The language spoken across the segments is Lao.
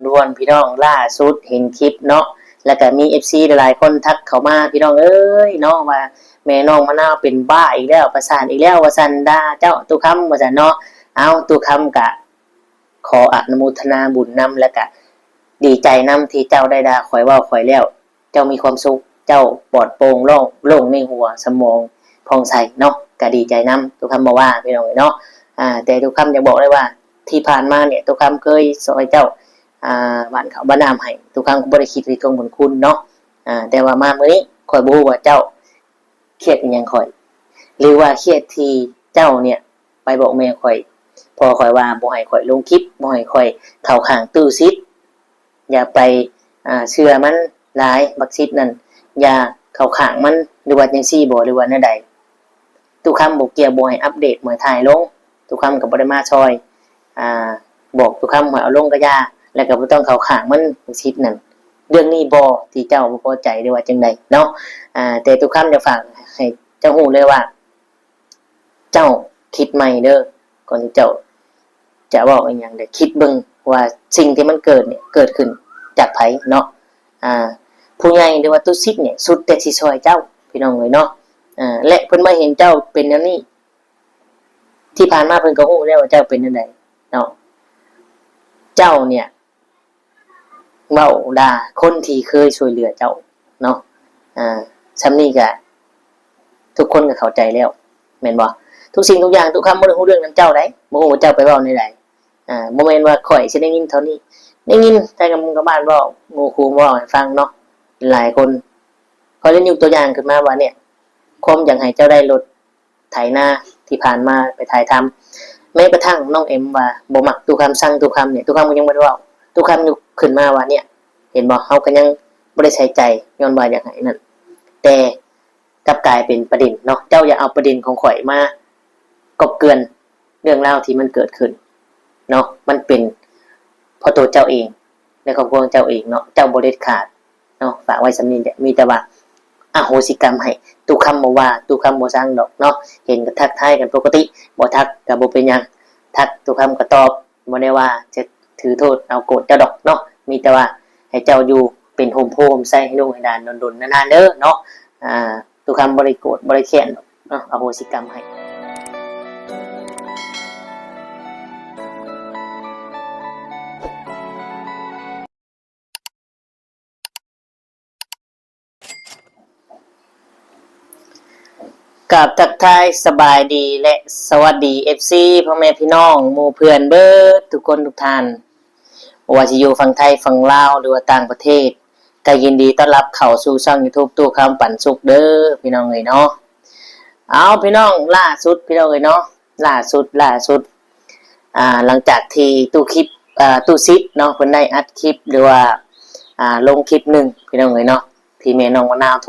ດ່ວນພີ່ນ້ອງ ລ່າສຸດເຫັນຄລິບເນາະ ແລ້ວກະມີເອັຟຊີຫຼາຍໆຄົນທັກເຂົ້າມາ ພີ່ນ້ອງເອີຍເນາະ ວ່າແມ່ນ້ອງມະນາວເປັນບ້າອີກແລ້ວ ປະສາດອີກແລ້ວວ່າຊັ້ນ ດ່າເຈົ້າຕູ້ຄຳວ່າຊັ້ນເນາະ. ເອົ້າ ຕູ້ຄຳກະຂໍອະນຸໂມທະນາບຸນນຳ ແລ້ວກະດີໃຈນຳທີ່ເຈົ້າໄດ້ດ່າຂ້ອຍ ເວົ້າຂ້ອຍແລ້ວ ເຈົ້າມີຄວາມສຸກ ເຈົ້າປອດໂປ່ງໂລ່ງ ໂລ່ງໃນຫົວສະໝອງຜ່ອງໃສເນາະ ກະດີໃຈນຳ ຕູ້ຄຳບໍ່ວ່າ ພີ່ນ້ອງເອີຍເນາະ. ອ່າ ແຕ່ຕູ້ຄຳຢາກບອກເລີຍວ່າ ທີ່ຜ່ານມານີ້ ຕູ້ຄຳເຄີຍຊ່ອຍເຈົ້າ ອ່າ ຫວ່ານເຂົ້າຫວ່ານນ້ຳໃຫ້ ຕູ້ຄຳກໍບໍ່ໄດ້ຄິດທີ່ທວງບຸນຄຸນເນາະ. ອ່າ ແຕ່ວ່າມາມື້ນີ້ ຂ້ອຍບໍ່ຮູ້ວ່າເຈົ້າຄຽດອີ່ຫຍັງຂ້ອຍ ຫຼືວ່າຄຽດທີ່ເຈົ້ານີ້ໄປບອກແມ່ຂ້ອຍ ພໍ່ຂ້ອຍວ່າບໍ່ໃຫ້ຂ້ອຍລົງຄລິບ ບໍ່ໃຫ້ຂ້ອຍເຂົ້າຂ້າງຕູ້ຊິດ ຢ່າໄປ ອ່າ ເຊື່ອມັນຫຼາຍ ບັກຊິດນັ້ນ ຢ່າເຂົ້າຂ້າງມັນ ຫຼືວ່າຈັ່ງຊີ້ບໍ ຫຼືວ່າແນວໃດ? ຕູ້ຄຳບໍ່ກ່ຽວ ບໍ່ໃຫ້ອັບເດດ ບໍ່ໃຫ້ຖ່າຍລົງ ຕູ້ຄຳກໍບໍ່ໄດ້ມາຊ່ອຍ ອ່າ ບອກຕູ້ຄຳໃຫ້ເອົາລົງກະຢ່າ ແລ້ວກໍບໍ່ຕ້ອງເຂົ້າຂ້າງມັນ ບັກຊິດນັ້ນ. ເລື່ອງນີ້ບໍທີ່ເຈົ້າບໍ່ພໍໃຈ ຫຼືວ່າຈັ່ງໃດເນາະ? ອ່າ ແຕ່ຕູ້ຄຳຈະຝາກໃຫ້ເຈົ້າຮູ້ເລີຍວ່າ ເຈົ້າຄິດໃໝ່ເດີ້ ກ່ອນທີ່ເຈົ້າຈະເວົ້າອີ່ຫຍັງ ແລະ ຄິດເບິ່ງວ່າສິ່ງທີ່ມັນເກີດນີ້ ເກີດຂຶ້ນຈາກໃຜເນາະ. ອ່າ ຜູ້ໃຫຍ່ ຫຼືວ່າຕຸສິດນີ້ ສຸດແຕ່ຊິຊ່ອຍເຈົ້າ ພີ່ນ້ອງເອີຍເນາະ. ອ່າ ແລະ ເພິ່ນມາເຫັນເຈົ້າເປັນແນວນີ້ ທີ່ຜ່ານມາເພິ່ນກໍຮູ້ແລ້ວວ່າເຈົ້າເປັນແນວໃດເນາະ. ເຈົ້ານີ້ ເວົ້າດ່າຄົນທີ່ເຄີຍຊ່ວຍເຫຼືອເຈົ້າເນາະ. ອ່າ ຊ່ຳນີ້ກະທຸກຄົນກໍເຂົ້າໃຈແລ້ວ ແມ່ນບໍ່? ທຸກສິ່ງທຸກຢ່າງ ຕູ້ຄຳບໍ່ໄດ້ຮູ້ເລື່ອງນຳເຈົ້າໃດ ບໍ່ຮູ້ວ່າເຈົ້າໄປເວົ້າແນວໃດ. ອ່າ ບໍ່ແມ່ນວ່າຂ້ອຍຊິໄດ້ຍິນເທົ່ານີ້ ໄດ້ຍິນແຕ່ກັບໝູ່ກັບບ້ານເວົ້າ ໝູ່ຄູ່ເວົ້າໃຫ້ຟັງເນາະ ຫຼາຍຄົນ. ຂ້ອຍເລີຍຍົກຕົວຢ່າງຂຶ້ນມາວ່າ ເນ່ຍ ຄວາມຢາກໃຫ້ເຈົ້າໄດ້ລົດ ໄຖນາທີ່ຜ່ານມາໄປຖ່າຍທຳ ແມ້ກະທັ້ງນ້ອງເອັມວ່າບໍ່ມັກຕູ້ຄຳ ຊັງຕູ້ຄຳນີ້ ຕູ້ຄຳກໍຍັງບໍ່ໄດ້ເວົ້າ. ຕູ້ຄຳຍົກຂຶ້ນມາວ່າ ເນ່ຍ ເຫັນບໍ່ ເຮົາກໍຍັງບໍ່ໄດ້ໃສ່ໃຈ ຍ້ອນວ່າຢາກໃຫ້ນັ້ນ ແຕ່ກັບກາຍເປັນປະເດັນເນາະ. ເຈົ້າຢ່າເອົາປະເດັນຂອງຂ້ອຍມາກົບເກື່ອນເລື່ອງລາວທີ່ມັນເກີດຂຶ້ນເນາະ ມັນເປັນເພາະຕົວເຈົ້າເອງ ໃນຄອບຄົວຂອງເຈົ້າເອງເນາະ ເຈົ້າບໍ່ເດັດຂາດເນາະ. ຝາກໄວ້ສ່ຳນີ້ແຫຼະ ມີແຕ່ວ່າອະໂຫສິກຳໃຫ້ ຕູ້ຄຳບໍ່ວ່າ ຕູ້ຄຳບໍ່ຊັງດອກເນາະ. ເຫັນກໍທັກທາຍກັນປົກກະຕິ ບໍ່ທັກກໍບໍ່ເປັນຫຍັງ ທັກຕູ້ຄຳກໍຕອບ ບໍ່ໄດ້ວ່າຈະຖືໂທດເອົາໂກດເຈົ້າດອກເນາະ ມີແຕ່ວ່າໃຫ້ເຈົ້າຢູ່ເປັນຮົ່ມໂພຮົ່ມໄຊໃຫ້ລູກໃຫ້ຫຼານດົນໆນານໆເດີ້ເນາະ. ອ່າ ຕູ້ຄຳບໍ່ໄດ້ໂກດບໍ່ໄດ້ແຄ້ນດອກເນາະ ອະໂຫສິກຳໃຫ້. ກາບທັກທາຍສະບາຍດີ ແລະ ສະຫວັດດີ ເອັຟຊີ ພໍ່ແມ່ພີ່ນ້ອງ ໝູ່ເພື່ອນເບິດທຸກຄົນທຸກທ່ານ ບໍ່ວ່າຊິຢູ່ຝັ່ງໄທ ຝັ່ງລາວ ຫຼືວ່າຕ່າງປະເທດ ກໍຍິນດີຕ້ອນຮັບເຂົ້າສູ່ຊ່ອງຢູທູບຕູ້ຄຳປັນສຸກເດີ້ ພີ່ນ້ອງເອີຍເນາະ. ເອົາ ພີ່ນ້ອງ ລ່າສຸດ ພີ່ນ້ອງເອີຍເນາະ ລ່າສຸດ ລ່າສຸດ ອ່າ ຫຼັງຈາກທີ່ຕູ້ຄລິບ ອ່າ ຕູ້ຊິດເນາະ ເພິ່ນໄດ້ອັດຄລິບ ຫຼືວ່າ ອ່າ ລົງຄລິບໜຶ່ງ ພີ່ນ້ອງເອີຍເນາະ ທີ່ແມ່ນ້ອງມະນາວໂທ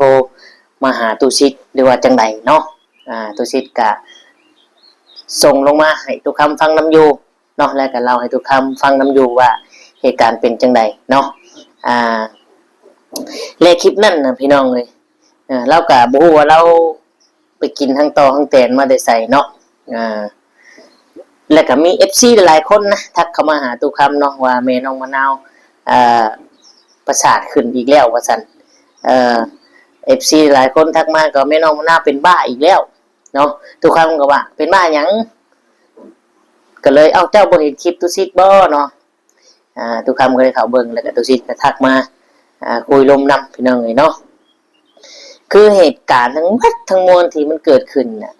ມາຫາຕູ້ຊິດ ຫຼືວ່າຈັ່ງໃດເນາະ. ອ່າ ຕູ້ຊິດກະສົ່ງລົງມາໃຫ້ຕູ້ຄຳຟັງນຳຢູ່ເນາະ ແລ້ວກະເລົ່າໃຫ້ຕູ້ຄຳຟັງນຳຢູ່ວ່າເຫດການເປັນຈັ່ງໃດເນາະ. ອ່າ ແລະ ຄລິບນັ້ນນະ ພີ່ນ້ອງເອີຍ ເອີ ລາວກະບໍ່ຮູ້ວ່າລາວໄປກິນຮັງຕໍຮັງແຕນມາແຕ່ໃສເນາະ. ເອີ ແລ້ວກະມີເອັຟຊີຫຼາຍໆຄົນນະ ທັກເຂົ້າມາຫາຕູ້ຄຳເນາະ ວ່າແມ່ນ້ອງມະນາວ ເອີ ປະສາດຂຶ້ນອີກແລ້ວວ່າຊັ້ນ. ເອີ ເອັຟຊີຫຼາຍໆຄົນທັກມາ ກໍແມ່ນ້ອງມະນາວເປັນບ້າອີກແລ້ວເນາະ. ຕູ້ຄຳກໍວ່າ ເປັນບ້າຫຍັງ? ກໍເລີຍ ເອົ້າ ເຈົ້າບໍ່ເຫັນຄລິບຕູ້ຊິດບໍ່ເນາະ? ອ່າ ຕູ້ຄຳກໍໄດ້ເຂົ້າເບິ່ງ ແລ້ວກໍຕູ້ຊິດກໍທັກມາ ອ່າ ຄຸຍລົມນຳ ພີ່ນ້ອງເອີຍເນາະ. ຄືເຫດການທັງໝົດທັງມວນທີ່ມັນເກີດຂຶ້ນນະ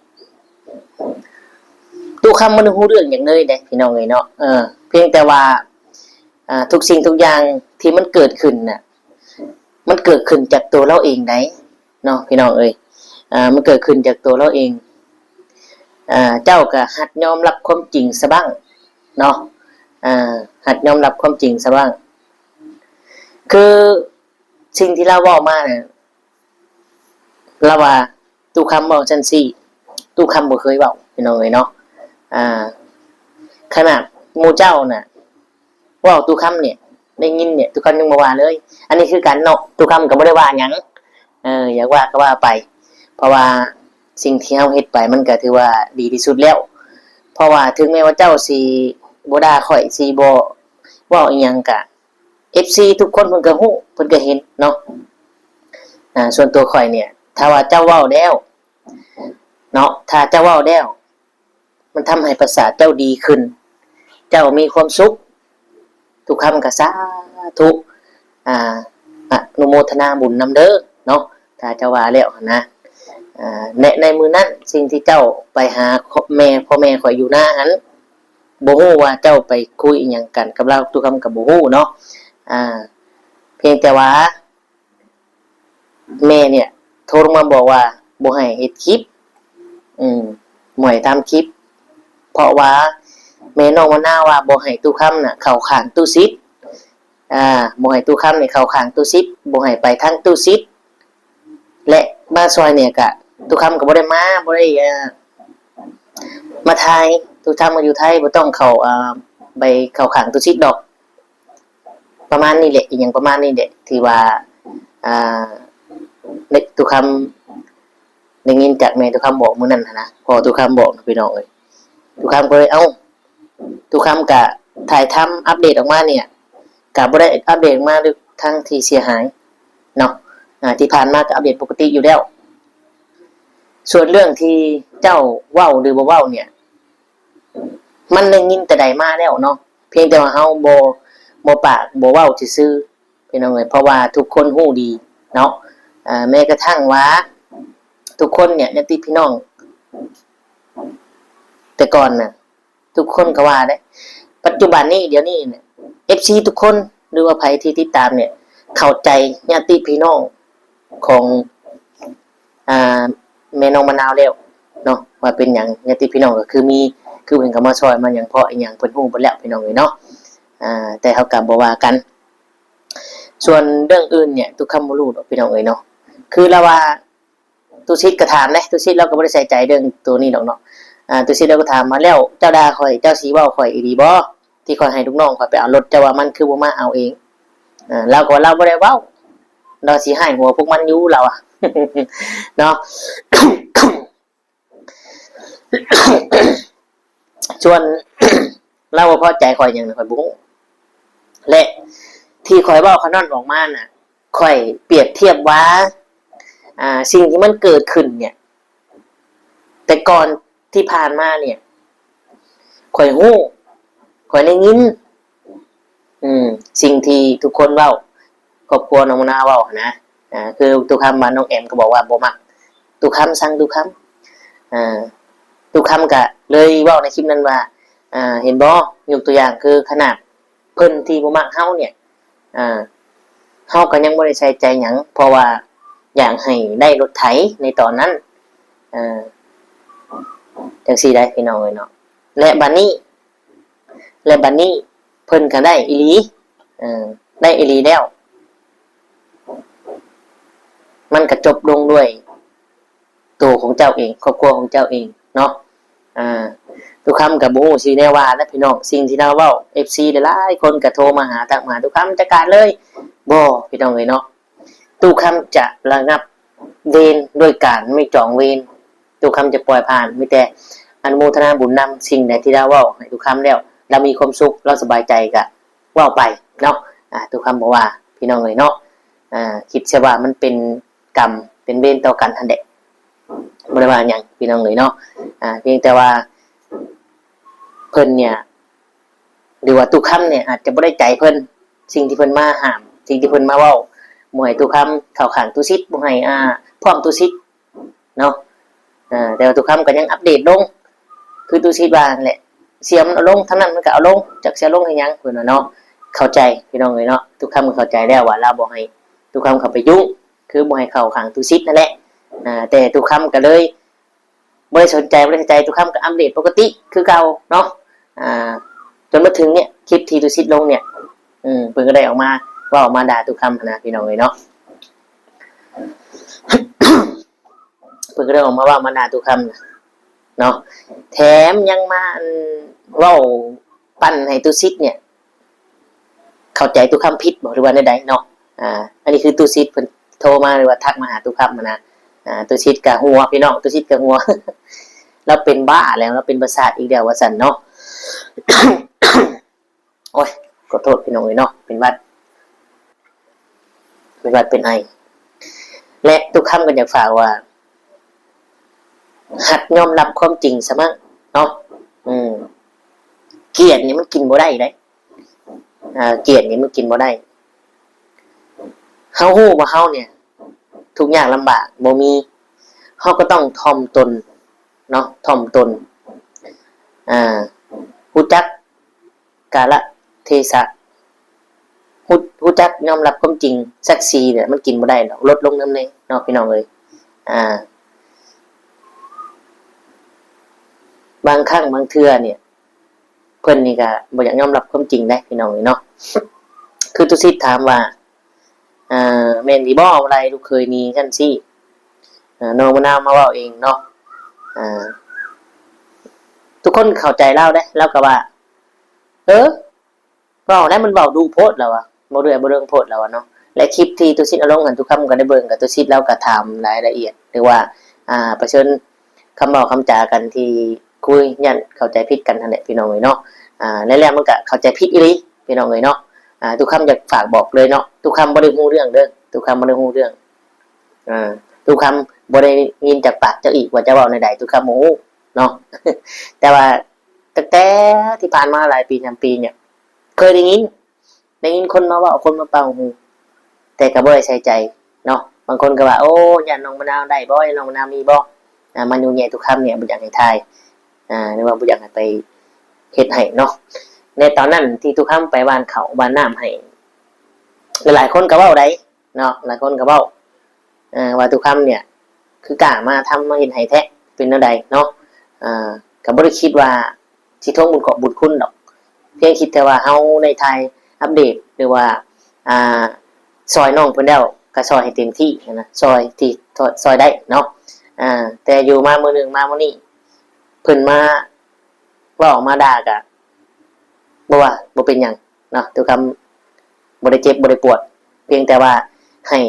ຕູ້ຄຳບໍ່ໄດ້ຮູ້ເລື່ອງຫຍັງເລີຍເດ້ ພີ່ນ້ອງເອີຍເນາະ. ເອີ ພຽງແຕ່ວ່າ ອ່າ ທຸກສິ່ງທຸກຢ່າງທີ່ມັນເກີດຂຶ້ນນະ ມັນເກີດຂຶ້ນຈາກຕົວລາວເອງໃດເນາະ ພີ່ນ້ອງເອີຍ. ອ່າ ມັນເກີດຂຶ້ນຈາກຕົວລາວເອງ. ອ່າ ເຈົ້າກໍຫັດຍອມຮັບຄວາມຈິງຊະບ້າງເນາະ. ອ່າ ຫັດຍອມຮັບຄວາມຈິງຊະບ້າງ. ຄືສິ່ງທີ່ລາວເວົ້າມານະ ລາວວ່າ ຕູ້ຄຳເວົ້າຊັ້ນຊີ້ ຕູ້ຄຳບໍ່ເຄີຍເວົ້າ ພີ່ນ້ອງເອີຍເນາະ. ອ່າ ຂະໜາດໝູ່ເຈົ້ານະ ເວົ້າຕູ້ຄຳນີ້ ໄດ້ຍິນນີ້ ຕູ້ຄຳຍັງບໍ່ວ່າເລີຍ. ອັນນີ້ຄືກັນເນາະ ຕູ້ຄຳກໍບໍ່ໄດ້ວ່າຫຍັງ ເອີ ຢາກວ່າກໍວ່າໄປ ເພາະວ່າສິ່ງທີ່ເຮົາເຮັດໄປມັນກໍຖືວ່າດີທີ່ສຸດແລ້ວ. ເພາະວ່າເຖິງແມ່ນວ່າເຈົ້າຊິບໍ່ດ່າຂ້ອຍ ຊິບໍ່ເວົ້າອີ່ຫຍັງກະ ເອັຟຊີທຸກຄົນເພິ່ນກໍຮູ້ ເພິ່ນກໍເຫັນເນາະ. ອ່າ ສ່ວນຕົວຂ້ອຍນີ້ ຖ້າວ່າເຈົ້າເວົ້າແລ້ວເນາະ ຖ້າເຈົ້າເວົ້າແລ້ວ ມັນທຳໃຫ້ປະສາດເຈົ້າດີຂຶ້ນ ເຈົ້າມີຄວາມສຸກ ທຸກຄຳກໍສາທຸ ອ່າ ອະນຸໂມທະນາບຸນນຳເດີເນາະ ຖ້າເຈົ້າວ່າແລ້ວຫັ້ນນະ. ອ່າ ແລະ ໃນມື້ນັ້ນ ສິ່ງທີ່ເຈົ້າໄປຫາແມ່ ພໍ່ແມ່ຂ້ອຍຢູ່ນາຫັ້ນ ບໍ່ຮູ້ວ່າເຈົ້າໄປຄຸຍອີ່ຫຍັງກັນກັບລາວ ທຸກຄຳກໍບໍ່ຮູ້ເນາະ. ອ່າ ພຽງແຕ່ວ່າ ແມ່ນີ້ໂທລົງມາບອກວ່າບໍ່ໃຫ້ເຮັດຄລິບ ອືມ ບໍ່ໃຫ້ທຳຄລິບ ເພາະວ່າແມ່ນ້ອງມະນາວວ່າບໍ່ໃຫ້ຕູ້ຄຳນະເຂົ້າຂ້າງຕູ້ສິດ ອ່າ ບໍ່ໃຫ້ຕູ້ຄຳນີ້ເຂົ້າຂ້າງຕູ້ສິດ ບໍ່ໃຫ້ໄປທາງຕູ້ສິດ ແລະ ມາຊ່ອຍນີ້ກະຕູ້ຄຳກໍບໍ່ໄດ້ມາ ບໍ່ໄດ້ ອ່າ ມາຖ່າຍ ຕູ້ຄຳມາຢູ່ໄທ ບໍ່ຕ້ອງເຂົ້າ ອ່າ ໄປເຂົ້າຂ້າງຕູ້ສິດດອກ. ປະມານນີ້ແຫຼະ ອີ່ຫຍັງປະມານນີ້ແຫຼະ ທີ່ວ່າ ອ່າ ເດັກຕຸຄຳໄດ້ຍິນຈາກແມ່ຕຸຄຳບອກມື້ນັ້ນຫັ້ນນະ ພໍ່ຕຸຄຳບອກນະ ພີ່ນ້ອງເອີຍ. ຕຸຄຳກໍເລີຍ ເອົ້າ ຕຸຄຳກະຖ່າຍທຳອັບເດດອອກມານີ້ ກະບໍ່ໄດ້ອັບເດດອອກມາເລື່ອງທາງທີ່ເສຍຫາຍເນາະ ອ່າ ທີ່ຜ່ານມາກະອັບເດດປົກກະຕິຢູ່ແລ້ວ. ສ່ວນເລື່ອງທີ່ເຈົ້າເວົ້າຫຼືບໍ່ເວົ້ານີ້ ມັນໄດ້ຍິນແຕ່ໃດມາແລ້ວເນາະ ພຽງແຕ່ວ່າເຮົາບໍ່ ບໍ່ປາກບໍ່ເວົ້າຊື່ໆ ພີ່ນ້ອງເອີຍ ເພາະວ່າທຸກຄົນຮູ້ດີເນາະ ເອີ ແມ້ກະທັ່ງວ່າທຸກຄົນເນີ້ຍ ຍາດຕິພີ່ນ້ອງ ແຕ່ກ່ອນນະ ທຸກຄົນກໍວ່າເດ້ ປັດຈຸບັນນີ້ ດຽວນີ້ເອັຟຊີທຸກຄົນ ຫຼືວ່າໃຜທີ່ຕິດຕາມເນີ້ຍ ເຂົ້າໃຈຍາດຕິພີ່ນ້ອງຂອງ ອ່າ ແມ່ນ້ອງມະນາວແລ້ວເນາະ ວ່າເປັນຫຍັງຍາດຕິພີ່ນ້ອງກໍຄືມີ ຄືເພິ່ນກໍມາຊ່ອຍມາຫຍັງເພາະອີ່ຫຍັງ ເພິ່ນຮູ້ເບິດແລ້ວ ພີ່ນ້ອງເອີຍເນາະ ອ່າ ແຕ່ເຮົາກໍບໍ່ວ່າກັນ. ສ່ວນເລື່ອງອື່ນເນີ້ຍ ຕຸຄຳບໍ່ຮູ້ດອກ ພີ່ນ້ອງເອີຍເນາະ ຄືລາວວ່າ ຕຸສິດກໍຖາມເດ້ ຕຸສິດລາວກໍບໍ່ໄດ້ໃສ່ໃຈເລື່ອງໂຕນີ້ດອກເນາະ ອ່າ ຕຸສິດລາວກໍຖາມວ່າ ແລ້ວເຈົ້າດ່າຂ້ອຍ ເຈົ້າຊິເວົ້າຂ້ອຍອີ່ຫຼີບໍ່ ທີ່ຂ້ອຍໃຫ້ລູກນ້ອງຂ້ອຍໄປເອົາລົດ ເຈົ້າວ່າມັນຄືບໍ່ມາເອົາເອງ ອ່າ ລາວກໍວ່າລາວບໍ່ໄດ້ເວົ້າ ລາວຊິຮ້າຍຫົວພວກມັນຢູ່ ລາວວ່າເນາະ. ສ່ວນລາວບໍ່ພໍໃຈຂ້ອຍຫຍັງນະ ຂ້ອຍບໍ່ຮູ້ ແລະ ທີ່ຂ້ອຍເວົ້າຄຳນັ້ນອອກມານະ ຂ້ອຍປຽບທຽບວ່າ ອ່າ ສິ່ງທີ່ມັນເກີດຂຶ້ນເນີ້ຍ ແຕ່ກ່ອນທີ່ຜ່ານມາເນີ້ຍ ຂ້ອຍຮູ້ ຂ້ອຍໄດ້ຍິນ ອືມ ສິ່ງທີ່ທຸກຄົນເວົ້າ ຄອບຄົວນ້ອງມະນາວເວົ້າຫັ້ນນະ ອ່າ ຄືຕຸຄຳວ່າ ນ້ອງແອມກໍບອກວ່າບໍ່ມັກ ຕຸຄຳ ຊັງຕຸຄຳ ອ່າ ຕຸຄຳກະເລີຍເວົ້າໃນຄລິບນັ້ນວ່າ ອ່າ ເຫັນບໍ່ ຍົກຕົວຢ່າງຄືຂະໜາດເພິ່ນທີ່ບໍ່ມັກເຮົາເນີ້ຍ ອ່າ ເຮົາກໍຍັງບໍ່ໄດ້ໃສ່ໃຈຫຍັງ ເພາະວ່າຢາກໃຫ້ໄດ້ລົດໄຖໃນຕອນນັ້ນ ອ່າ ຈັ່ງຊີ້ໄດ໋ ພີ່ນ້ອງເອີຍເນາະ ແລະ ບັດນີ້ ແລະ ບັດນີ້ເພິ່ນກໍໄດ້ອີ່ຫຼີ ເອີ ໄດ້ອີ່ຫຼີແລ້ວ ມັນກໍຈົບລົງດ້ວຍໂຕຂອງເຈົ້າເອງ ຄອບຄົວຂອງເຈົ້າເອງເນາະ ອ່າ ຕຸຄຳກໍບໍ່ຮູ້ຊິແນວວ່າແຫຼະ ພີ່ນ້ອງ ສິ່ງທີ່ລາວເວົ້າ ເອັຟຊີຫຼາຍໆຄົນກໍໂທມາຫາ ທັກມາຫາຕຸຄຳ ຈັດການເລີຍ ບໍ່ ພີ່ນ້ອງເອີຍເນາະ. ຕຸຄຳຈະລະງັບເວນດ້ວຍການໄມ່ຈອງເວນ ຕຸຄຳຈະປ່ອຍຜ່ານ ມີແຕ່ອະນຸໂມທະນາບຸນນຳ ສິ່ງໃດທີ່ລາວເວົ້າໃຫ້ຕຸຄຳແລ້ວ ລາວມີຄວາມສຸກ ລາວສະບາຍໃຈກະເວົ້າໄປເນາະ ອາ ຕຸຄຳບໍ່ວ່າ ພີ່ນ້ອງເອີຍເນາະ ອາ ຄິດຊະວ່າມັນເປັນກຳເປັນເວນຕໍ່ກັນຫັ້ນແຫຼະ ບໍ່ໄດ້ວ່າຫຍັງ ພີ່ນ້ອງເອີຍເນາະ ອາ ພຽງແຕ່ວ່າເພິ່ນເນີ້ຍ ຫຼືວ່າຕຸຄຳເນີ້ຍອາດຈະບໍ່ໄດ້ໃຈເພິ່ນ ສິ່ງທີ່ເພິ່ນມາຫ້າມ ສິ່ງທີ່ເພິ່ນມາເວົ້າ ບໍ່ໃຫ້ຕຸຄຳເຂົ້າຂ້າງຕຸສິດ ບໍ່ໃຫ້ ອ່າ ພ້ອມຕຸສິດເນາະ ເອີ ແຕ່ວ່າຕຸຄຳກໍຍັງອັບເດດລົງ ຄືຕຸສິດວ່າຫັ້ນແຫຼະ ເສຍມັນເອົາລົງ ທາງນັ້ນມັນກໍເອົາລົງ ຈັກຊິເອົາລົງເຮັດຫຍັງ ເພິ່ນວ່າເນາະ ເຂົ້າໃຈ ພີ່ນ້ອງເອີຍເນາະ ຕຸຄຳກໍເຂົ້າໃຈແລ້ວວ່າລາວບໍ່ໃຫ້ຕຸຄຳເຂົ້າໄປຫຍຸ້ງ ຄືບໍ່ໃຫ້ເຂົ້າຂ້າງຕຸສິດນັ້ນແຫຼະ ອ່າ ແຕ່ຕຸຄຳກໍເລີຍ ບໍ່ໄດ້ສົນໃຈ ບໍ່ໄດ້ໃສ່ໃຈ ຕຸຄຳກໍອັບເດດປົກກະຕິຄືເກົ່າເນາະ ອ່າ ຈົນມາເຖິງເນີ້ຍ ຄລິບທີ່ຕຸສິດລົງເນີ້ຍ ເພິ່ນກໍໄດ້ອອກມາເວົ້າມາດ່າຕຸຄຳຫັ້ນນະ ພີ່ນ້ອງເອີຍເນາະ ເພິ່ນກໍໄດ້ອອກມາເວົ້າມາດ່າຕຸຄຳນະເນາະ ແຖມຍັງມາ ອັນ ເວົ້າ ປັ່ນໃຫ້ຕຸສິດເນີ້ຍ ເຂົ້າໃຈຕຸຄຳຜິດບໍ່ ຫຼືວ່າແນວໃດເນາະ ອ່າ ອັນນີ້ຄືຕຸສິດເພິ່ນໂທມາ ຫຼືວ່າທັກມາຫາຕຸຄຳຫັ້ນນະ ອ່າ ຕຸສິດກະຫົວ ພີ່ນ້ອງ ຕຸສິດກະຫົວ ລາວເປັນບ້າແລ້ວ ລາວເປັນປະສາດອີກແລ້ວວ່າຊັ້ນເນາະ ໂອ້ຍ ຂໍໂທດພີ່ນ້ອງເອີຍເນາະ ເປັນຫວັດ ເປັນຫວັດເປັນໄອ. ແລະ ຕຸກຄຳກໍຢາກຝາກວ່າ ຫັດຍອມຮັບຄວາມຈິງຊະມັ້ງເນາະ. ອືມ ກຽດນີ້ມັນກິນບໍ່ໄດ້ເດ້. ອ່າ ກຽດນີ້ມັນກິນບໍ່ໄດ້. ເຮົາຮູ້ວ່າເຮົານີ້ທຸກຍາກລຳບາກ ບໍ່ມີ ເຮົາກໍຕ້ອງຖ່ອມຕົນເນາະ ຖ່ອມຕົນ ອ່າ ຮູ້ຈັກກາລະເທສະ ຮູ້ ຮູ້ຈັກຍອມຮັບຄວາມຈິງ. ສັກສີນີ້ມັນກິນບໍ່ໄດ້ດອກ ລົດລົງນຳແດ່ເນາະ ພີ່ນ້ອງເອີຍ. ອ່າ ບາງຄັ້ງບາງເທື່ອນີ້ ເພິ່ນນີ້ກະບໍ່ຢາກຍອມຮັບຄວາມຈິງເດ້ ພີ່ນ້ອງເອີຍເນາະ. ຄືຕຸສິດຖາມວ່າ ເອີ ແມ່ນອີ່ບໍ່ ໄລ່ລູກເຂີຍໜີຊັ້ນຊີ້. ເອີ ນ້ອງມະນາວມາເວົ້າເອງເນາະ. ເອີ ທຸກຄົນເຂົ້າໃຈລາວເດ້ ລາວກໍວ່າ ເອີ ເວົ້າແລ້ວມັນເວົ້າດຸໂພດ ລາວວ່າ ບໍ່ເດືອບໍ່ເລື່ອງໂພດ ລາວວ່າເນາະ. ແລະ ຄລິບທີ່ຕຸສິດເອົາລົງຫັ້ນ ຕຸຄຳກໍໄດ້ເບິ່ງ ກໍຕຸສິດລາວກໍຖາມລາຍລະອຽດ ຫຼືວ່າ ອ່າ ປະເຊີນຄຳເວົ້າຄຳຈາກັນທີ່ຄຸຍ ຢ້ານເຂົ້າໃຈຜິດກັນຫັ້ນແຫຼະ ພີ່ນ້ອງເອີຍເນາະ. ອ່າ ແລ້ວມັນກໍເຂົ້າໃຈຜິດອີ່ຫຼີ ພີ່ນ້ອງເອີຍເນາະ. ອ່າ ຕຸຄຳຢາກຝາກບອກເລີຍເນາະ ຕຸຄຳບໍ່ໄດ້ຮູ້ເລື່ອງເດີ້ ຕຸຄຳບໍ່ໄດ້ຮູ້ເລື່ອງ. ອ່າ ຕຸຄຳບໍ່ໄດ້ຍິນຈາກປາກເຈົ້າອີກວ່າເຈົ້າເວົ້າແນວໃດ ຕຸຄຳບໍ່ຮູ້ເນາະ. ແຕ່ວ່າ ຕັ້ງແຕ່ທີ່ຜ່ານມາຫຼາຍປີນຳປີນີ້ ເຄີຍໄດ້ຍິນ ໄດ້ຍິນຄົນມາເວົ້າ ຄົນມາເປົ່າຫູ ແຕ່ກໍບໍ່ໄດ້ໃສ່ໃຈເນາະ. ບາງຄົນກໍວ່າ ໂອ້ ຢ້ານນ້ອງມະນາວໄດ້ບໍ່ ຢ້ານນ້ອງມະນາວມີບໍ່ ອ່າ ມາຍູ້ແຍ່ຕຸຄຳນີ້ ບໍ່ຢາກໃຫ້ຖ່າຍ ອ່າ ຫຼືວ່າບໍ່ຢາກໃຫ້ໄປເຮັດໃຫ້ເນາະ. ໃນຕອນນັ້ນທີ່ຕຸຄຳໄປຫວ່ານເຂົ້າຫວ່ານນ້ຳໃຫ້ ຫຼາຍໆຄົນກໍເວົ້າໄດ໋ ເນາະ ຫຼາຍຄົນກໍເວົ້າ ເອີ ວ່າຕຸຄຳນີ້ຄືກ້າມາທຳມາເຮັດໃຫ້ແທ້ ເປັນແນວໃດເນາະ. ເອີ ກໍບໍ່ໄດ້ຄິດວ່າຊິທວງບຸນຂອບບຸນຄຸນດອກ ພຽງຄິດແຕ່ວ່າເຮົາໄດ້ຖ່າຍອັບເດດ ຫຼືວ່າ ອ່າ ຊ່ອຍນ້ອງເພິ່ນແລ້ວ ກໍຊ່ອຍໃຫ້ເຕັມທີ່ຫັ້ນນະ ຊ່ອຍທີ່ ຊ່ອຍໄດ້ເນາະ. ອ່າ ແຕ່ຢູ່ມາມື້ໜຶ່ງມາມື້ນີ້ ເພິ່ນມາເວົ້າມາດ່າ ກໍບໍ່ວ່າ ບໍ່ເປັນຫຍັງ ເນາະ ທຸກຄຳບໍ່ໄດ້ເຈັບບໍ່ໄດ້ປວດ ພຽງແຕ່ວ່າໃຫ້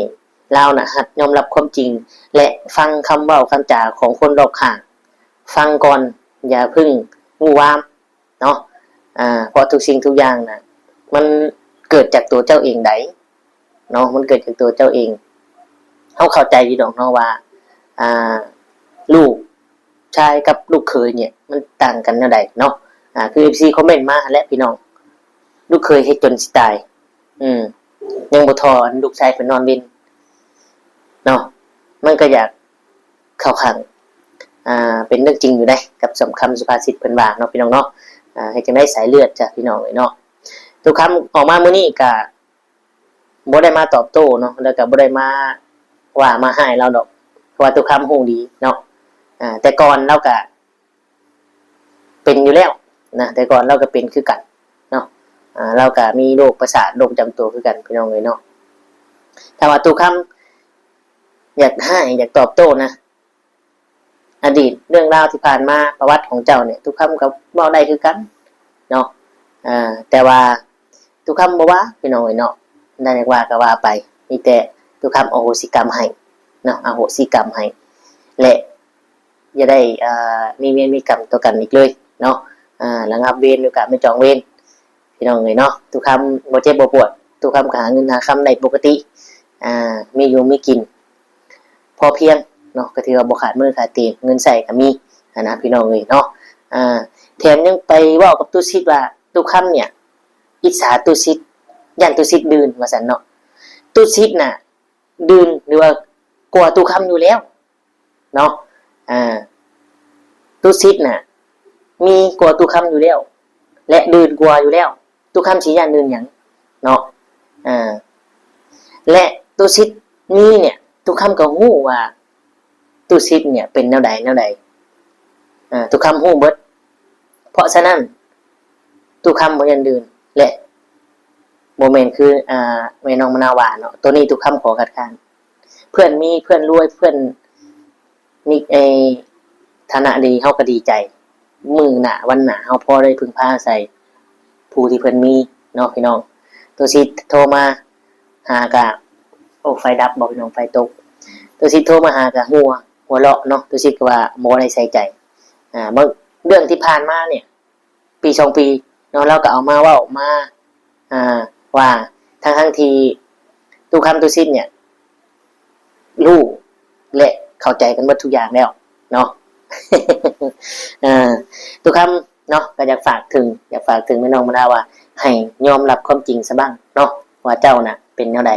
ລາວນະ ຫັດຍອມຮັບຄວາມຈິງ ແລະ ຟັງຄຳເວົ້າຄຳຈາຂອງຄົນຮອບຂ້າງ ຟັງກ່ອນ ຢ່າເພິ່ງວູວາມເນາະ. ອ່າ ເພາະທຸກສິ່ງທຸກຢ່າງນະ ມັນເກີດຈາກຕົວເຈົ້າເອງໃດ໋ ເນາະ ມັນເກີດຈາກຕົວເຈົ້າເອງ. ເຮົາເຂົ້າໃຈຢູ່ດອກເນາະວ່າ ອ່າ ລູກຊາຍກັບລູກເຂີຍນີ້ມັນຕ່າງກັນແນວໃດເນາະ. ອ່າ ຄືເອັຟຊີຄອມເມັນມາຫັ້ນແຫຼະພີ່ນ້ອງ ລູກເຂີຍເຮັດຈົນຊິຕາຍ ອືມ ຍັງບໍ່ທໍ່ອັນລູກຊາຍເພິ່ນນອນເວັນເນາະ. ມັນກໍຢາກເຂົ້າຂ້າງ ອ່າ ເປັນເລື່ອງຈິງຢູ່ເດ້ ກັບສຳ ຄຳສຸພາສິດເພິ່ນວ່າເນາະ ພີ່ນ້ອງເນາະ. ອ່າ ເຮັດຈັ່ງໃດສາຍເລືອດຈ້ະ ພີ່ນ້ອງເອີຍເນາະ. ທຸກຄຳອອກມາມື້ນີ້ກະ ບໍ່ໄດ້ມາຕອບໂຕ້ເນາະ ແລ້ວກໍບໍ່ໄດ້ມາວ່າມາຮ້າຍລາວດອກ ເພາະວ່າຕຸຄຳຮູ້ດີເນາະ. ອ່າ ແຕ່ກ່ອນລາວກະເປັນຢູ່ແລ້ວນະ ແຕ່ກ່ອນລາວກະເປັນຄືກັນເນາະ. ອ່າ ລາວກະມີໂລກປະສາດ ໂລກປະຈຳຕົວຄືກັນ ພີ່ນ້ອງເອີຍເນາະ. ຖ້າວ່າຕຸຄຳຢາກຮ້າຍ ຢາກຕອບໂຕ້ນະ ອະດີດເລື່ອງລາວທີ່ຜ່ານມາ ປະຫວັດຂອງເຈົ້ານີ້ ຕຸຄຳກໍເວົ້າໄດ້ຄືກັນເນາະ. ອ່າ ແຕ່ວ່າຕຸຄຳບໍ່ວ່າ ພີ່ນ້ອງເອີຍເນາະ ໄດ້ວ່າກໍວ່າໄປ ມີແຕ່ຕຸຄຳອະໂຫສິກຳໃຫ້ເນາະ ອະໂຫສິກຳໃຫ້ ແລະ ຢ່າໄດ້ ອ່າ ມີເວນມີກຳຕໍ່ກັນອີກເລີຍເນາະ. ອ່າ ລະງັບເວນ ໂອກາດໄປຈອງເວນ ພີ່ນ້ອງເອີຍເນາະ. ຕຸຄຳບໍ່ເຈັບບໍ່ປວດ ຕຸຄຳກໍຫາເງິນຫາຄຳໄດ້ປົກກະຕິ ອ່າ ມີຢູ່ມີກິນພໍພຽງເນາະ ກໍຖືວ່າບໍ່ຂາດມື້ຂາດຕີນ ເງິນໃຊ້ກໍມີຫັ້ນນະ ພີ່ນ້ອງເອີຍເນາະ. ອ່າ ແຖມຍັງໄປເວົ້າກັບຕຸສິດວ່າ ຕຸຄຳນີ້ອິດສາຕຸສິດ ຢ້ານຕຸສິດດື່ມວ່າຊັ້ນເນາະ. ຕຸສິດນະ ດື່ມ ຫຼືວ່າກວ່າຕຸຄຳຢູ່ແລ້ວເນາະ. ອ່າ ຕຸສິດນະ ມີກວ່າຕຸຄຳຢູ່ແລ້ວ ແລະ ດື່ມກວ່າຢູ່ແລ້ວ ຕຸຄຳຊິຢ້ານດື່ມຫຍັງເນາະ. ອ່າ ແລະ ຕຸສິດມີນີ້ ຕຸຄຳກໍຮູ້ວ່າຕຸສິດນີ້ເປັນແນວໃດແນວໃດ ອ່າ ຕຸຄຳຮູ້ເບິດ. ເພາະສະນັ້ນ ຕຸຄຳບໍ່ຢ້ານດື່ມ ແລະ ບໍ່ແມ່ນຄື ອ່າ ແມ່ນ້ອງມະນາວວ່າເນາະ ໂຕນີ້ຕຸຄຳຂໍຄັດຄ້ານ. ເພື່ອນມີ ເພື່ອນລວຍ ເພື່ອນມີ ເອີ ຖານະດີ ເຮົາກໍດີໃຈ ມື້ໜ້າວັນໜ້າເຮົາພໍໄດ້ເພິ່ງພາອາໄສຜູ້ທີ່ເພິ່ນມີເນາະ ພີ່ນ້ອງ. ໂຕຊິໂທມາຫາກະ ໂອ້ ໄຟດັບບໍພີ່ນ້ອງ ໄຟຕົກ. ໂຕຊິໂທມາຫາກະຫົວ ຫົວເລາະເນາະ ໂຕຊິກໍວ່າບໍ່ໄດ້ໃສ່ໃຈ. ອ່າ ເລື່ອງທີ່ຜ່ານມານີ້ ປີສອງປີເນາະ ລາວກໍເອົາມາເວົ້າມາ ອ່າ ວ່າ ທັງໆທີ່ ຕຸຄຳຕຸສິດເນ່ຍ ຮູ້ ແລະ ເຂົ້າໃຈກັນເບິດທຸກຢ່າງແລ້ວເນາະ. ເອີ ຕຸຄຳເນາະ ກໍຢາກຝາກເຖິງ ຢາກຝາກເຖິງແມ່ນ້ອງມະນາວວ່າ ໃຫ້ຍອມຮັບຄວາມຈິງຊະບ້າງເນາະ ວ່າເຈົ້ານະເປັນແນວໃດ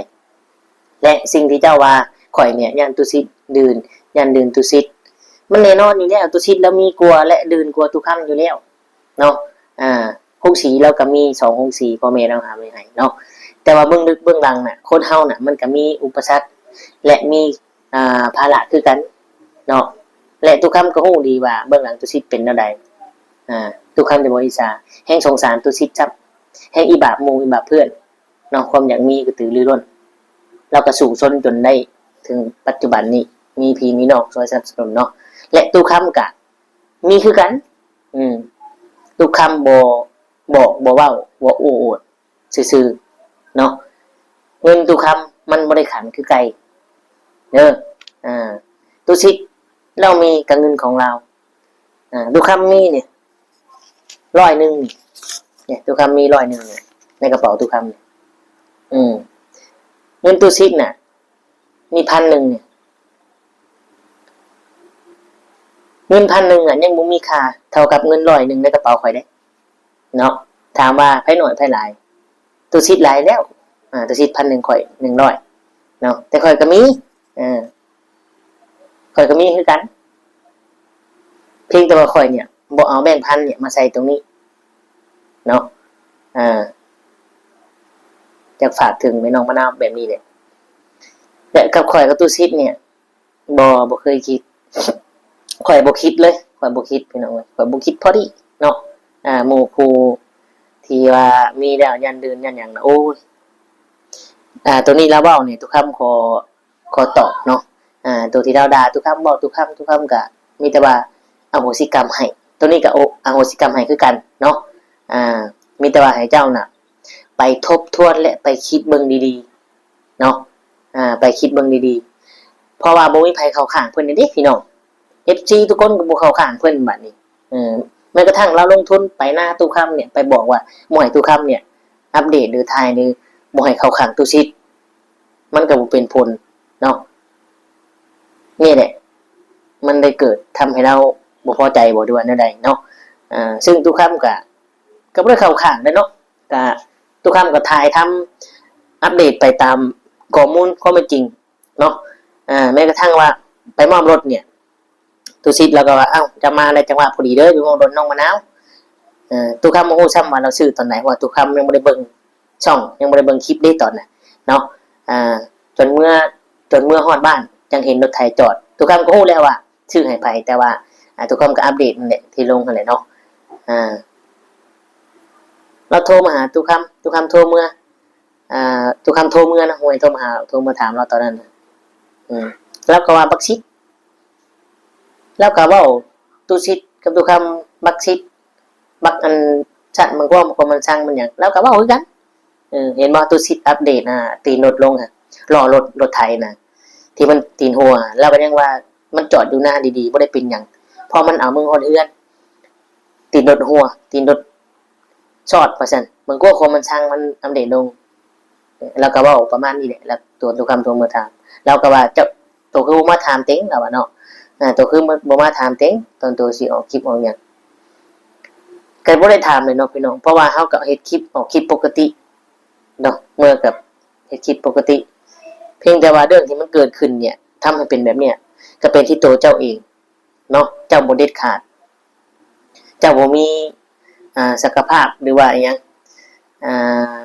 ແລະ ສິ່ງທີ່ເຈົ້າວ່າຂ້ອຍເນ່ຍຢ້ານຕຸສິດດື່ມ ຢ້ານດື່ມຕຸສິດ ມັນແນ່ນອນຢູ່ແລ້ວ ຕຸສິດລາວມີກວ່າ ແລະ ດື່ມກວ່າຕຸຄຳຢູ່ແລ້ວເນາະ. ອາ ໂຮງສີລາວກໍມີສອງໂຮງສີ ພໍ່ແມ່ລາວຫາໄວ້ໃຫ້ເນາະ. ແຕ່ວ່າເບື້ອງເລິກເບື້ອງຫຼັງນະ ຄົນເຮົານະ ມັນກໍມີອຸປະສັກ ແລະ ມີ ອ່າ ພາລະຄືກັນເນາະ ແລະ ຕຸຄຳກໍຮູ້ດີວ່າເບື້ອງຫຼັງຕຸສິດເປັນແນວໃດ. ອາ ຕຸຄຳຈະບໍ່ອິດສາ ແຮ່ງສົງສານຕຸສິດຊ້ຳ ແຮ່ງອີບາບໝູ່ອີບາບເພື່ອນເນາະ. ຄວາມຢາກມີກະຕືລືລົ້ນ ລາວກໍສູ້ຊົນຈົນໄດ້ເຖິງປັດຈຸບັນນີ້ ມີພີ່ມີນ້ອງຊ່ວຍສະໜັບສະໜູນເນາະ ແລະ ຕຸຄຳກະມີຄືກັນ. ອືມ ຕຸຄຳບໍ່ບອກບໍ່ເວົ້າ ບໍ່ໂອ້ອວດ ຊື່ໆເນາະ. ເງິນຕຸຄຳມັນບໍ່ໄດ້ຂັນຄືໄກ່ເດີ. ອາ ຕຸສິດລາວມີກະເງິນຂອງລາວ. ອາ ຕຸຄຳມີນີ້ຮ້ອຍໜຶ່ງນີ້ ຕຸຄຳມີຮ້ອຍໜຶ່ງນີ້ ໃນກະເປົາຕຸຄຳນີ້. ອືມ ເງິນຕຸສິດນະ ມີພັນໜຶ່ງນີ້ ເງິນພັນໜຶ່ງນະ ຍັງບໍ່ມີຄ່າເທົ່າກັບເງິນຮ້ອຍໜຶ່ງໃນກະເປົາຂ້ອຍເດ້ເນາະ. ຖາມວ່າໃຜໜ້ອຍໃຜຫຼາຍ? ຕຸສິດຫຼາຍແລ້ວ. ອາ ຕຸສິດພັນໜຶ່ງ ຂ້ອຍໜຶ່ງຮ້ອຍເນາະ ແຕ່ຂ້ອຍກໍມີ ເອີ ຂ້ອຍກໍມີຄືກັນ ພຽງແຕ່ວ່າຂ້ອຍເນ່ຍບໍ່ເອົາແບງພັນເນ່ຍມາໃສ່ຕົງນີ້ເນາະ. ອາ ຢາກຝາກເຖິງແມ່ນ້ອງມະນາວແບບນີ້ແຫຼະ ແລະ ກັບຂ້ອຍກັບຕຸສິດເນ່ຍ ບໍ່ ບໍ່ເຄີຍຄິດ ຂ້ອຍບໍ່ຄິດເລີຍ ຂ້ອຍບໍ່ຄິດພີ່ນ້ອງເອີຍ ຂ້ອຍບໍ່ຄິດພໍດີເນາະ. ອາ ໝູ່ຄູ່ທີ່ວ່າມີແລ້ວຢ້ານດື່ມຢ້ານຫຍັງນະ ໂອ້ຍ ອາ ໂຕນີ້ລາວເວົ້ານີ້ ຕຸຄຳຂໍ ຂໍຕອບເນາະ. ອາ ໂຕທີ່ລາວດ່າຕຸຄຳ ເວົ້າຕຸຄຳ ຕຸຄຳກະມີແຕ່ວ່າອະໂຫສິກຳໃຫ້ ໂຕນີ້ກະ ໂອ ອະໂຫສິກຳໃຫ້ຄືກັນເນາະ. ອາ ມີແຕ່ວ່າໃຫ້ເຈົ້ານະໄປທົບທວນ ແລະ ໄປຄິດເບິ່ງດີໆ ເນາະ. ອາ ໄປຄິດເບິ່ງດີໆ ເພາະວ່າບໍ່ມີໃຜເຂົ້າຂ້າງເພິ່ນເດ້ພີ່ນ້ອງ ເອັຟຊີທຸກຄົນກໍບໍ່ເຂົ້າຂ້າງເພິ່ນບາດນີ້. ເອີ ແມ້ກະທັ່ງລາວລົງທຶນໄປນາຕຸຄຳເນ່ຍ ໄປບອກວ່າບໍ່ໃຫ້ຕຸຄຳເນ່ຍອັບເດດ ຫຼື ຖ່າຍ ຫຼື ບໍ່ໃຫ້ເຂົ້າຂ້າງຕຸສິດ ມັນກໍບໍ່ເປັນຜົນເນາະ. ນີ້ແຫຼະ ມັນໄດ້ເກີດທຳໃຫ້ລາວບໍ່ພໍໃຈບໍ່ ຫຼືວ່າແນວໃດເນາະ. ອາ ຊຶ່ງຕຸຄຳກະ ກໍບໍ່ໄດ້ເຂົ້າຂ້າງເດ້ເນາະ ກະ ຕຸຄຳກໍຖ່າຍທຳອັບເດດໄປຕາມຂໍ້ມູນຄວາມເປັນຈິງເນາະ. ອາ ແມ້ກະທັ່ງວ່າໄປມອບລົດເນ່ຍ ຕຸສິດລາວກໍວ່າ ເອົ້າ ຈະມາໄດ້ຈັງຫວະພໍດີເດີ ໄປມອບລົດນ້ອງມະນາວ. ເອີ ຕຸຄຳບໍ່ຮູ້ຊ້ຳວ່າລາວຊື້ຕອນໃດ ເພາະວ່າຕຸຄຳຍັງບໍ່ໄດ້ເບິ່ງຊ່ອງ ຍັງບໍ່ໄດ້ເບິ່ງຄລິບເດ້ຕອນນັ້ນເນາະ. ອາ ຈົນເມື່ອ ຈົນເມື່ອຮອດບ້ານຈັ່ງເຫັນລົດໄຖຈອດ ຕຸຄຳກໍຮູ້ແລ້ວວ່າ ຊື່ໃຫ້ໃຜ ແຕ່ວ່າ ອາ ຕຸຄຳກໍອັບເດດນັ້ນແຫຼະ ທີ່ລົງຫັ້ນແຫຼະເນາະ. ອາ ລາວໂທມາຫາຕຸຄຳ ຕຸຄຳໂທເມືອ ອາ ຕຸຄຳໂທເມືອນະ ໂຫຍ ໂທມາຫາ ໂທມາຖາມລາວຕອນນັ້ນນະ. ອືມ ລາວກໍວ່າບັກສິດ ລາວກໍເວົ້າ ຕຸສິດກັບຕຸຄຳ ບັກສິດ ບັກອັນ ສັດມັນກວ້າງ ມັນກວ້າງ ມັນຊັງ ມັນຫຍັງ ລາວກໍເວົ້າຄືກັນ. ເອີ ເຫັນບໍ່ ຕຸສິດອັບເດດ ອາ ຕີນລົດລົງຫັ້ນ ລໍ້ລົດ ລົດໄຖນະ ທີ່ມັນຕີນຮົ່ວ ລາວກໍຍັງວ່າ ມັນຈອດຢູ່ໜ້າດີໆ ບໍ່ໄດ້ເປັນຫຍັງ ເພາະມັນເອົາມຶງຮອດເຮືອນ ຕີນລົດຮົ່ວ ຕີນລົດຊອດວ່າຊັ້ນ ເບິ່ງກວ່າຄວາມມັນຊັງ ມັນອັບເດດລົງ. ລາວກໍເວົ້າປະມານນີ້ແຫຼະ ລະ ຕົວ ຕົວຄຳໂທມາຖາມ ລາວກໍວ່າ ເຈົ້າ ໂຕຄືບໍ່ມາຖາມເຕັງ ລາວວ່າເນາະ. ອາ ໂຕຄືບໍ່ ບໍ່ມາຖາມເຕັງ ຕອນໂຕຊິອອກຄລິບອອກຫຍັງ ກໍບໍ່ໄດ້ຖາມເລີຍເນາະພີ່ນ້ອງ ເພາະວ່າເຮົາກໍເຮັດຄລິບ ອອກຄລິບປົກກະຕິເນາະ ເມື່ອກັບເຮັດຄລິບປົກກະຕິ ພຽງແຕ່ວ່າເລື່ອງທີ່ມັນເກີດຂຶ້ນເນ່ຍ ທຳໃຫ້ເປັນແບບເນີ້ຍ ກໍເປັນທີ່ໂຕເຈົ້າເອງເນາະ ເຈົ້າບໍ່ເດັດຂາດ ເຈົ້າບໍ່ມີ ອ່າ ສັກກະພາບ ຫຼືວ່າອີ່ຫຍັງ ອ່າ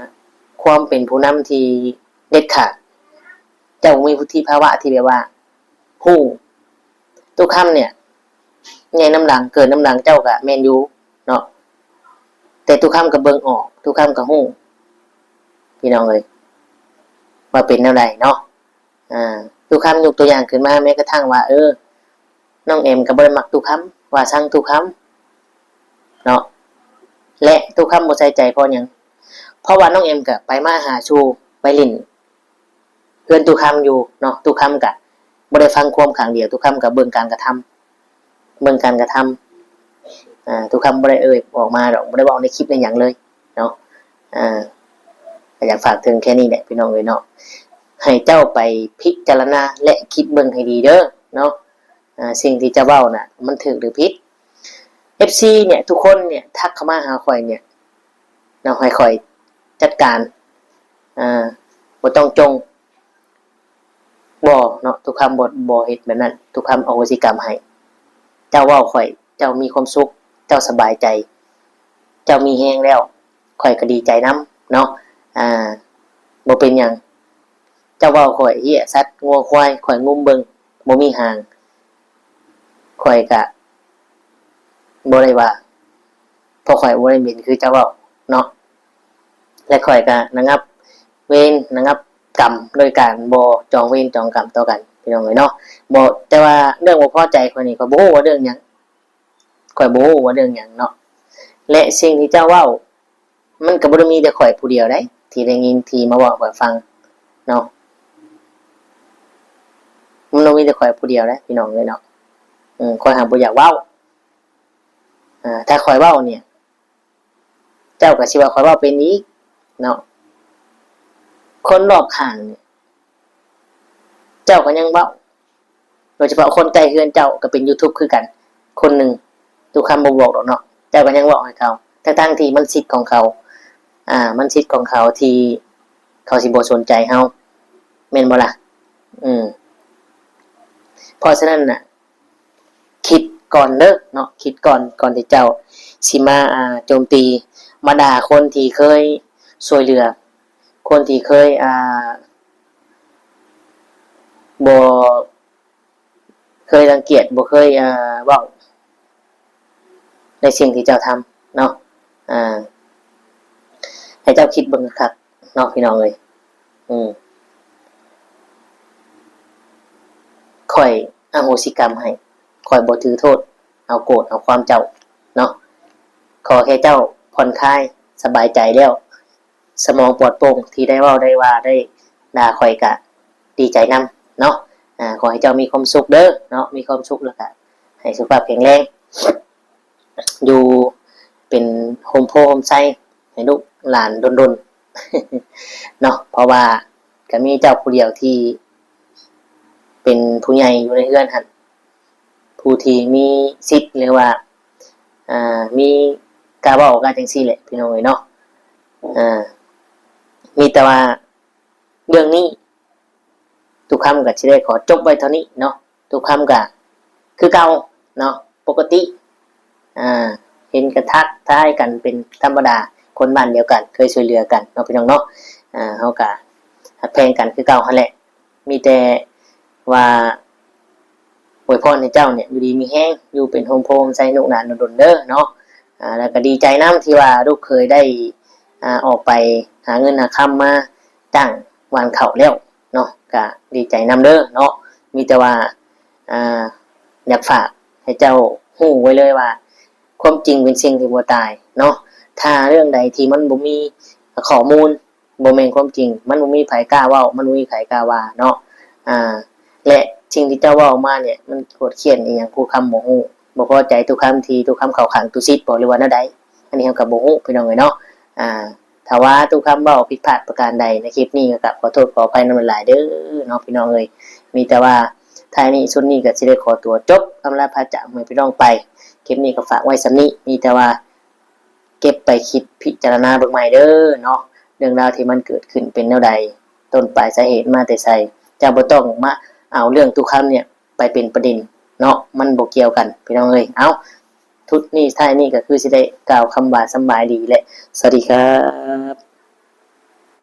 ຄວາມເປັນຜູ້ນຳທີ່ເດັດຂາດ ເຈົ້າບໍ່ມີວຸດທິພາວະທີ່ແບບວ່າຮູ້. ຕຸຄຳເນ່ຍ ໃຫຍ່ນຳຫຼັງ ເກີດນຳຫຼັງເຈົ້າກະແມ່ນຢູ່ເນາະ ແຕ່ຕຸຄຳກະເບິ່ງອອກ ຕຸຄຳກະຮູ້ ພີ່ນ້ອງເອີຍ ວ່າເປັນແນວໃດເນາະ. ອ່າ ຕຸຄຳຍົກຕົວຢ່າງຂຶ້ນມາ ແມ້ກະທັ່ງວ່າ ເອີ ນ້ອງແອມກໍບໍ່ໄດ້ມັກຕຸຄຳ ວ່າຊັງຕຸຄຳເນາະ ແລະ ຕຸຄຳບໍ່ໃສ່ໃຈເພາະຫຍັງ ເພາະວ່ານ້ອງແອມກໍໄປມາຫາສູ່ ໄປຫຼິ້ນເຮືອນຕຸຄຳຢູ່ເນາະ ຕຸຄຳກໍບໍ່ໄດ້ຟັງຄວາມຂ້າງດຽວ ຕຸຄຳກໍເບິ່ງການກະທຳ ເບິ່ງການກະທຳ ອ່າ ຕຸຄຳບໍ່ໄດ້ເອີ່ຍອອກມາດອກ ບໍ່ໄດ້ເວົ້າໃນຄລິບໃນຫຍັງເລີຍເນາະ. ອ່າ ກໍຢາກຝາກເຖິງແຄ່ນີ້ແຫຼະພີ່ນ້ອງເອີຍເນາະ ໃ ໃຫ້ເຈົ້າໄປພິຈາລະນາ ແລະ ຄິດເບິ່ງໃຫ້ດີເດີ້ເນາະ ອາ ສິ່ງທີ່ເຈົ້າເວົ້ານະ ມັນຖືກຫຼືຜິດ. ເອັຟຊີເນຍ ທຸກຄົນເນຍ ທັກເຂົ້າມາຫາຂ້ອຍເນຍເນາະ ໃຫ້ຂ້ອຍຈັດການ ອາ ບໍ່ຕ້ອງຈົ່ງ ບໍ່ເນາະ ທຸກຄຳບໍ່ ບໍ່ເຮັດແບບນັ້ນ ທຸກຄຳອະໂຫສິກຳໃຫ້. ເຈົ້າເວົ້າຂ້ອຍ ເຈົ້າມີຄວາມສຸກ ເຈົ້າສະບາຍໃຈ ເຈົ້າມີແຮງແລ້ວ ຂ້ອຍກໍດີໃຈນຳເນາະ ອາ ບໍ່ເປັນຫຍັງ. ເຈົ້າເວົ້າຂ້ອຍເຫ້ຍສັດງົວຄວາຍ ຂ້ອຍງຸ້ມເບິ່ງບໍ່ມີຫາງ ຂ້ອຍກະບໍ່ໄດ້ວ່າ ເພາະຂ້ອຍບໍ່ໄດ້ເໝັນຄືເຈົ້າເວົ້າເນາະ ແລະ ຂ້ອຍກະລະງັບເວນລະງັບກຳ ໂດຍການບໍ່ຈອງເວນຈອງກຳຕໍ່ກັນ ພີ່ນ້ອງເອີຍເນາະ. ບໍ່ ແຕ່ວ່າເລື່ອງບໍ່ພໍໃຈຂ້ອຍນີ້ ຂ້ອຍບໍ່ຮູ້ວ່າເລື່ອງຫຍັງ ຂ້ອຍບໍ່ຮູ້ວ່າເລື່ອງຫຍັງເນາະ ແລະ ສິ່ງທີ່ເຈົ້າເວົ້າ ມັນກໍບໍ່ໄດ້ມີແຕ່ຂ້ອຍຜູ້ດຽວໃດ ທີ່ໄດ້ຍິນ ທີ່ມາເວົ້າໃຫ້ຂ້ອຍຟັງເນາະ ມັນບໍ່ມີແຕ່ຂ້ອຍຜູ້ດຽວໃດ ພີ່ນ້ອງເອີຍເນາະ. ເອີ ຂ້ອຍຫາບໍ່ຢາກເວົ້າ ອາ ຖ້າຂ້ອຍເວົ້ານີ້ ເຈົ້າກໍຊິວ່າຂ້ອຍເວົ້າເປັນອີກເນາະ ຄົນລອບຂ້າງນີ້ ເຈົ້າກໍຍັງເວົ້າ ໂດຍສະເພາະຄົນໃກ້ເຮືອນເຈົ້າກໍເປັນຢູທູບຄືກັນຄົນໜຶ່ງ ທຸກຄຳບໍ່ບອກດອກເນາະ ເຈົ້າກໍຍັງເວົ້າໃຫ້ເຂົາ ທັງໆທີ່ມັນສິດຂອງເຂົາ ອາ ມັນສິດຂອງເຂົາທີ່ເຂົາຊິບໍ່ສົນໃຈເຮົາ ແມ່ນບໍ່ລະ? ອືມ ເພາະສະນັ້ນນະ ຄິດກ່ອນເດີ້ເນາະ ຄິດກ່ອນ ກ່ອນທີ່ເຈົ້າຊິມາ ອາ ໂຈມຕີມາດ່າຄົນທີ່ເຄີຍຊ່ວຍເຫຼືອ ຄົນທີ່ເຄີຍ ອາ ບໍ່ເຄີຍລັງກຽດ ບໍ່ເຄີຍ ອາ ເວົ້າໃນສິ່ງທີ່ເຈົ້າທຳເນາະ ອາ ໃຫ້ເຈົ້າຄິດເບິ່ງຄັກໆເນາະ ພີ່ນ້ອງເອີຍ. ອືມ ຂ້ອຍອະໂຫສິກຳໃຫ້ ຂ້ອຍບໍ່ຖືໂທດເອົາໂກດເອົາຄວາມເຈົ້າເນາະ ຂໍແຄ່ເຈົ້າຜ່ອນຄາຍສະບາຍໃຈແລ້ວ ສະໝອງປອດໂປ່ງ ທີ່ໄດ້ເວົ້າໄດ້ວ່າໄດ້ດ່າຂ້ອຍກະດີໃຈນຳເນາະ. ອາ ຂໍໃຫ້ເຈົ້າມີຄວາມສຸກເດີ້ເນາະ ມີຄວາມສຸກ ແລ້ວກະໃຫ້ສຸຂະພາບແຂງແຮງ ຢູ່ເປັນຮົ່ມໂພຮົ່ມໄຊໃຫ້ລູກຫຼານດົນໆເນາະ ເພາະວ່າກະມີເຈົ້າຜູ້ດຽວທີ່ເປັນຜູ້ໃຫຍ່ຢູ່ໃນເຮືອນຫັ້ນ ຜູ້ທີ່ມີສິດ ຫຼືວ່າ ອາ ມີກ້າເວົ້າກ້າຈັ່ງຊີ້ແຫຼະ ພີ່ນ້ອງເອີຍເນາະ. ອາ ມີແຕ່ວ່າເລື່ອງນີ້ ຕຸຄຳກໍຊິໄດ້ຂໍຈົບໄວ້ເທົ່ານີ້ເນາະ. ຕຸຄຳກໍຄືເກົ່າເນາະ ປົກກະຕິ ອາ ເຫັນກໍທັກທາຍກັນເປັນທຳມະດາ ຄົນບ້ານດຽວກັນ ເຄີຍຊ່ວຍເຫຼືອກັນເນາະ ພີ່ນ້ອງເນາະ. ອາ ເຮົາກໍຮັກແພງກັນຄືເກົ່າຫັ້ນແຫຼະ ມີແຕ່ວ່າອວຍພອນໃຫ້ເຈົ້ານີ້ຢູ່ດີມີແຮງ ຢູ່ເປັນຮົ່ມໂພຮົ່ມໄຊລູກຫຼານດົນໆເດີ້ເນາະ. ອາ ແລ້ວກໍດີໃຈນຳທີ່ວ່າລູກເຂີຍໄດ້ ອາ ອອກໄປຫາເງິນຫາຄຳມາຈ້າງຫວ່ານເຂົ້າແລ້ວເນາະ ກໍດີໃຈນຳເດີ້ເນາະ. ມີແຕ່ວ່າ ອາ ຢາກຝາກໃຫ້ເຈົ້າຮູ້ໄວ້ເລີຍວ່າ ຄວາມຈິງເປັນສິ່ງທີ່ບໍ່ຕາຍເນາະ. ຖ້າເລື່ອງໃດທີ່ມັນບໍ່ມີຂໍ້ມູນ ບໍ່ແມ່ນຄວາມຈິງ ມັນບໍ່ມີໃຜກ້າເວົ້າ ມັນບໍ່ມີໃຜກ້າວ່າເນາະ. ອາ ແລະ ສິ່ງທີ່ເຈົ້າເວົ້າອອກມານີ້ ມັນໂຫດຂ້ຽນອີ່ຫຍັງ ຄູຄຳບໍ່ຮູ້ ບໍ່ພໍໃຈຕຸຄຳທີ່ຕຸຄຳເຂົ້າຂ້າງຕຸສິດບໍ ຫຼືວ່າແນວໃດ ອັນນີ້ເຮົາກໍບໍ່ຮູ້ ພີ່ນ້ອງເອີຍເນາະ. ອາ ຖ້າວ່າຕຸຄຳເວົ້າຜິດພາດປະການໃດໃນຄລິບນີ້ ກໍຂອບ ຂໍໂທດຂໍອະໄພນຳຫຼາຍໆເດີ້ເນາະ ພີ່ນ້ອງເອີຍ. ມີແຕ່ວ່າທ້າຍນີ້ສຸດນີ້ກໍຊິໄດ້ຂໍຕົວຈົບອຳລາພາຈາກພໍ່ແມ່ພີ່ນ້ອງໄປ. ຄລິບນີ້ກໍຝາກໄວ້ສ່ຳນີ້ ມີແຕ່ວ່າເກັບໄປຄິດພິຈາລະນາເບິ່ງໃໝ່ເດີ້ເນາະ ເລື່ອງລາວທີ່ມັນເກີດຂຶ້ນເປັນແນວໃດ ຕົ້ນປາຍສາເຫດມາແຕ່ໃສ. ເຈົ້າບໍ່ຕ້ອງມາເອົາເລື່ອງຕຸຄຳນີ້ໄປເປັນປະເດັນເນາະ ມັນບໍ່ກ່ຽວກັນ ພີ່ນ້ອງເອີຍ. ເອົ້າ ສຸດນີ້ທ້າຍນີ້ກໍຄືຊິໄດ້ກ່າວຄຳວ່າສຳບາຍດີ ແລະ ສະຫວັດດີຄັບ.